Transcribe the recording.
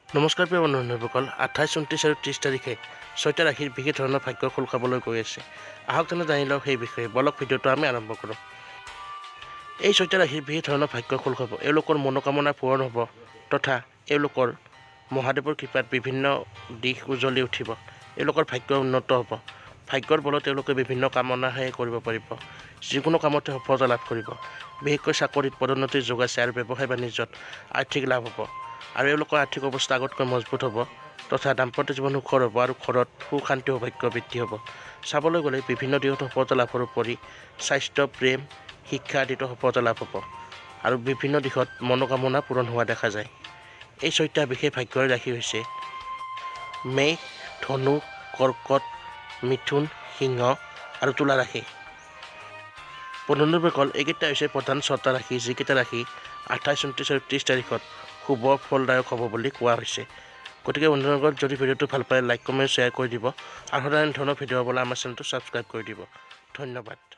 নমস্কাৰ প্ৰিয় বন্ধু বান্ধৱীসকল, 28, 29 আৰু 30 তাৰিখে ছয়টা ৰাশিৰ বিশেষ ধৰণৰ ভাগ্য খোল খাবলৈ গৈ আছে। আহক তেনে জানি লওঁ সেই বিষয়ে। বলক, ভিডিঅ'টো আমি আৰম্ভ কৰোঁ। এই ছয়টা ৰাশিৰ বিশেষ ধৰণৰ ভাগ্য খোল খাব। এওঁলোকৰ মনোকামনা পূৰণ হ'ব তথা এওঁলোকৰ মহাদেৱৰ কৃপাত বিভিন্ন দিশ উজ্বলি উঠিব। এওঁলোকৰ ভাগ্য উন্নত হ'ব। ভাগ্যৰ বলত তেওঁলোকে বিভিন্ন কামনাহে কৰিব পাৰিব। যিকোনো কামতে সফলতা লাভ কৰিব। বিশেষকৈ চাকৰিত পদোন্নতিৰ যোগ আছে আৰু ব্যৱসায় বাণিজ্যত আৰ্থিক লাভ হ'ব আৰু এওঁলোকৰ আৰ্থিক অৱস্থা আগতকৈ মজবুত হ'ব তথা দাম্পত্য জীৱন সুখৰ হ'ব আৰু ঘৰত সুখ, শান্তি, সৌভাগ্য বৃদ্ধি হ'ব। চাবলৈ গ'লে বিভিন্ন দিশত সফলতা লাভৰ উপৰি স্বাস্থ্য, প্ৰেম, শিক্ষা আদিতো সফলতা লাভ হ'ব আৰু বিভিন্ন দিশত মনোকামনা পূৰণ হোৱা দেখা যায়। এই ছয়টা বিশেষ ভাগ্যৰ ৰাশি হৈছে মেষ, ধনু, কৰ্কট, মিথুন, সিংহ আৰু তুলা ৰাশি। বন্ধুসকল, এইকেইটা হৈছে প্ৰধান ছটা ৰাশি, যিকেইটা ৰাশি 28, 29 আৰু 30 তাৰিখত শুভ ফলদায়ক হ'ব বুলি কোৱা হৈছে। গতিকে বন্ধুসকল, যদি ভিডিঅ'টো ভাল পায়, লাইক, কমেণ্ট, শ্বেয়াৰ কৰি দিব আৰু সদায় ধৰণৰ ভিডিঅ' পাবলৈ আমাৰ চেনেলটো ছাবস্ক্ৰাইব কৰি দিব। ধন্যবাদ।